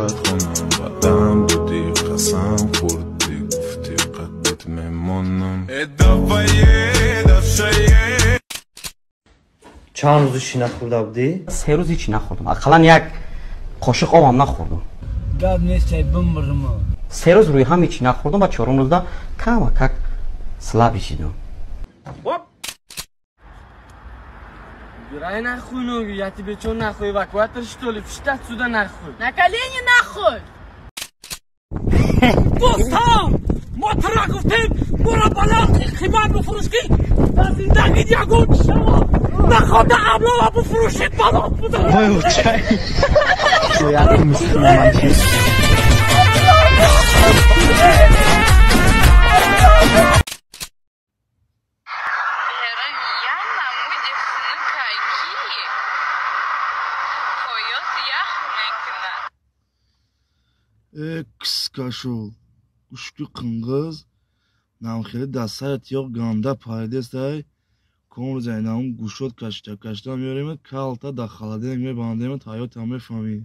Фақат хонавадам будӣ, қасам хӯрдӣ, гуфтӣ қаддит мемонам. Чанд рӯз ҳичи нахӯрда будӣ? 3 рӯз ҳичи нахӯрдам. Ақаллан як қошиқ обам нахӯрдам. Гап нест, ай бимрам. 3 рӯз рӯи ҳам ҳичи нахӯрдам ва чорум рӯзда камакак слаб шидам. Убирай нахуй ноги, я тебе чё нахуй, эвакуатор что ли? Пшт отсюда нахуй. На колени нахуй! Дӯстам, мо тура гуфтем, моро баланд қимат бифурӯш, ки дар зиндагит ягон шавад. Находа аблова бифурӯшид, баланд буда. Кашул ушки қинғиз намхели дастаят ёқ ганда пайдестай ком зайнам гӯшот кашта кашта меоремад, калта да холодильник мебандемад, ҳаётам мефаҳмӣ.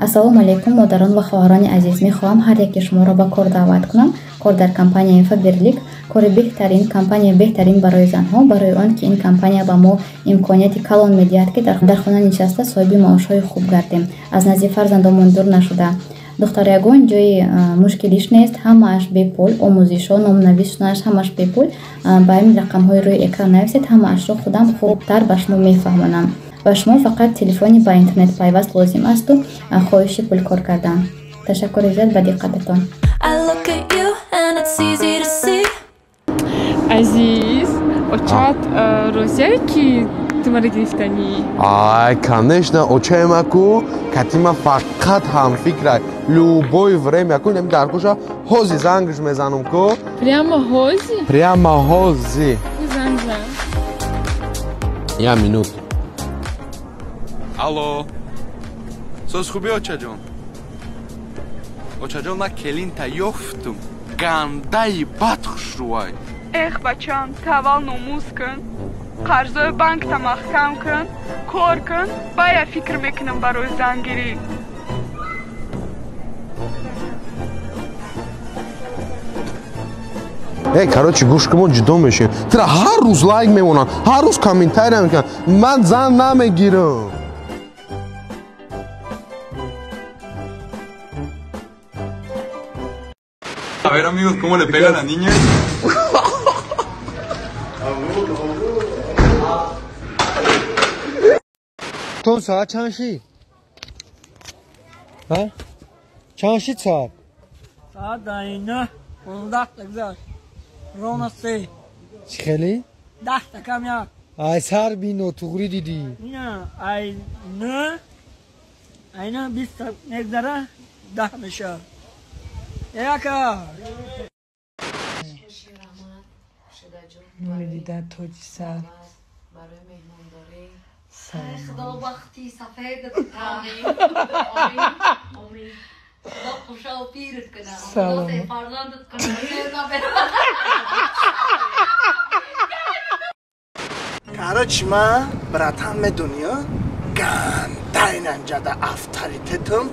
Ассалому алайкум, модарон ва хоҳарони азиз. Мехоҳам ҳар яке шуморо ба кор даъват кунам. Кор дар компанияи Фаберлик, кори беҳтарин, компания беҳтарин барои занҳо, барои он ки ин компания ба мо имконияти калон медиҳад, ки дар хона нишаста соҳиби маошҳои хуб гардем, аз назди фарзандомон дур нашуда. Духтар, ягон ҷои мушкилиш нест, ҳамааш бепул, омӯзишҳо, номнависшунааш ҳамааш бепул. Ба ин рақамҳои рӯи экран нависед, ҳамаашро худам хубтар ба шумо мефаҳмонам. Ба шумо фақат телефони ба интернет пайваст лозим асту хоҳиши пулкор кардан. Ташаккури зиёд ба диққататон. Азиз, очат розия ки ту мара гирифтанӣ? Ай, конечно, очаи ма ку катима фақат ҳамфикрай. Любое время ку неми дар куша ҳози зангш мезанам ку. Прямо ҳози? Прямо ҳози. Занг зан. Я минут. Алло. Соз хуби, очаҷон? Очаҷон, ман келинта ёфтум. Гандаи бад хушрӯай. Эх, бачам, ту аввал номус кун, қарзои банкта маҳкам кун, кор кун, бая фикр мекунам барои зангирӣ. Эй, короче, гӯш кун, мо ҷудо мешем. Тура ҳар рӯз лайк мемонам, ҳар рӯз комментария мекунам. Ман зан намегирам. A ver, amigos, ¿cómo le pega a la niña? Тон соат чанд шид? Ҳа? Чанд шид соат? Соат 9:15 гузашт. Ровно 3. Чӣ хеле? 10 кам як. Ай сар бино туғрӣ дидӣ. Не, ай 9 ай 9 20 мегзара 10 мешавад. Яка. Нури дида тоҷи сар. Барои меҳмондорӣ. Худо бахти сафедат кунад. Омин. Худо хушҳол пират кунад. Худо фарзандат кунад. Короче, ман братан медонӣ, гандаи нанҷада авторитетам.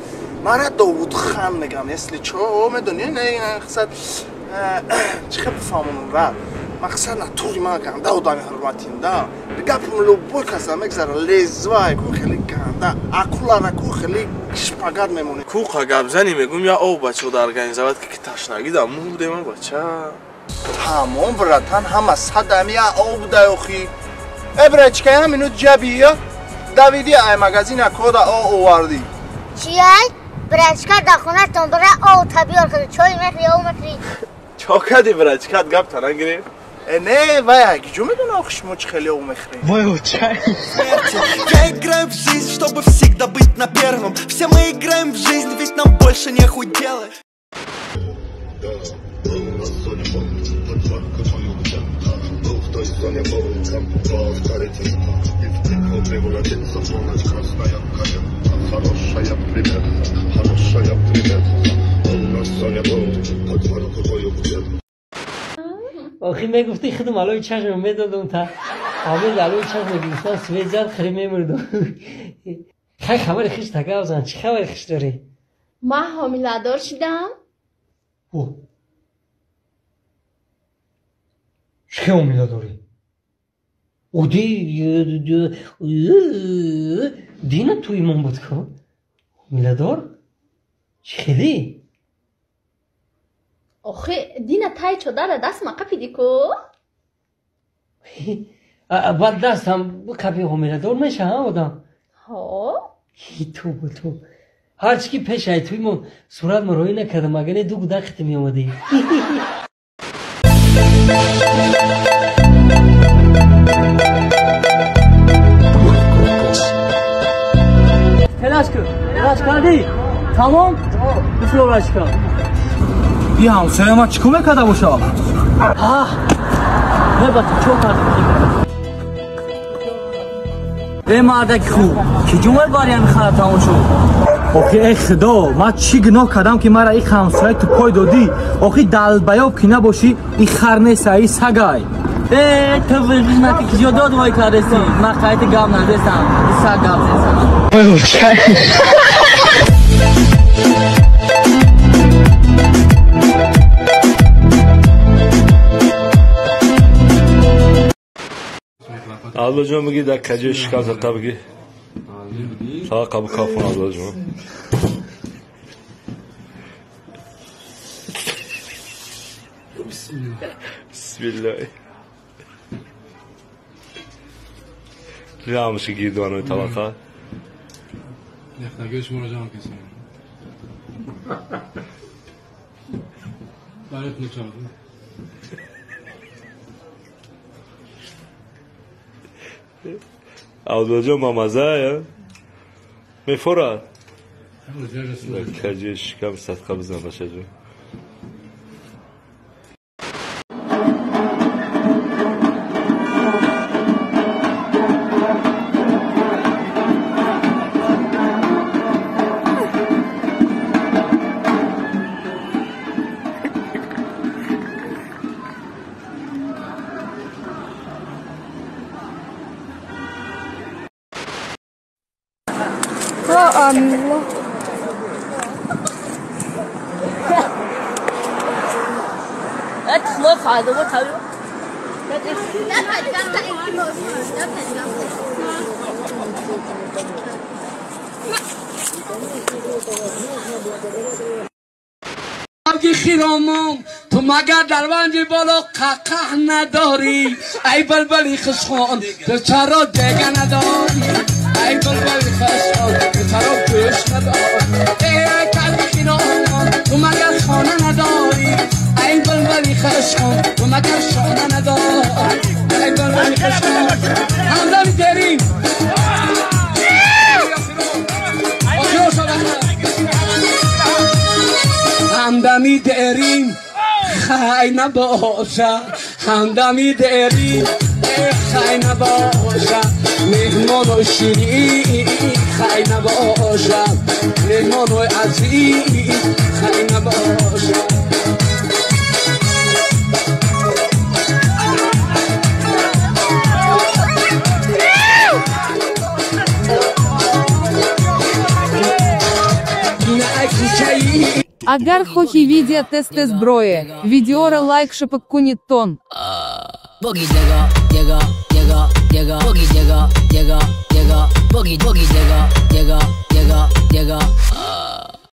Мара Довудхан мегам, если чо, медонӣ, не, мақсад чӣ хел бифаҳмонам брат? Мақсад натури ман ганда одами ҳурматим да. Гапам любой каса мегзара, лезвай ку хеле ганда, акулара ку хеле шпагат мемонӣ. Ку гапзанӣ мегум, я об бачо да организовать ки ташнагӣ да мурдем бача. Тамом братан, ҳама садам я об да охи. Э брачка, я минут ҷабия, давиди ай магазина кода о овардӣ. Чиай? Брачка дар хонатон бара об табиёр када, чой мехӯри, об мехӯри. Чо кади брачкат гап та нагирифт? Не, вай, киҷо медона охи шумо чӣ хеле об мехӯред? Вай, очай. Я играю в жизнь, чтобы всегда быть на первом. Все мы играем в жизнь, ведь нам больше нехуй делать. Охи мегуфти худам алои чашм медодам та ҳамин алои чашм мегирифтам свет зад хири мемурдам. Хай хабари хиш тагавзан, чӣ хабари хиш дорӣ? Ман ҳомиладор шудам. Чӣ ҳомиладорӣ? Оди дина ту имон буд ку? Ҳомиладор? Чӣ хелӣ? Охи дина тай чодара дастма қапиди ку? Баъд дастам қапи ҳомиладор меша одам? Ҳо. Тобо тоб. Ҳарчи ки пешай туи мо сурат мароӣ накардам, агар не ду гудақите меомадӣ. Телаш кун, телаш кардӣ? Тамом? Бифлораш кун. И ҳамсоя ман чӣ кор мекарда бошад? Не ба ту чо кард? Э мардаки хуб, ки ҷо мебарӣ ҳами хара тамошо? Охи эй худо, ман чӣ гуноҳ кардам ки мара ин ҳамсоя ту пой додӣ? Охи далбаёб ки набошӣ, ин хар неста, ин сагай. Э, ту бихнати ки ҷо дод вой кардеси? Ман қайти гап надестам, ин саг гап зесам. Аллоҷон бигӣ дар каҷои шикам садқа бигӣ. Садақа бикафон Аллоҷон. Бисмиллоҳ. Ҳамаши гирдонои талақа. Яхтагиҳои шуморо ҷамъ кесем. Барои хунукшавад. Абдуллоҷон мамаза мефорад. Каҷои шикам садқа бизан бачаҷон. Allah. خیرامون تو مگر در ونجی بالا ققه نداری؟ ای بلبلی خشخان تو چرا دگه نداری؟ ای بلبلی خشخان تو چرا گوش نداری؟ ای کلب خیرامون تو مگر خانه نداری؟ ای بلبلی خشخان تو مگر شانه نداری؟ ای بلبلی خشخان همدمی داریم همدمی داریم خی نباشه، همدمی داریم خی نباشه، مهمان و شیرین خی نباشه، مهمان و عزیز خی نباشه. Агар хохи видео тест зброи, видеора лайк шапок кунит тон. Boogie, digga, digga.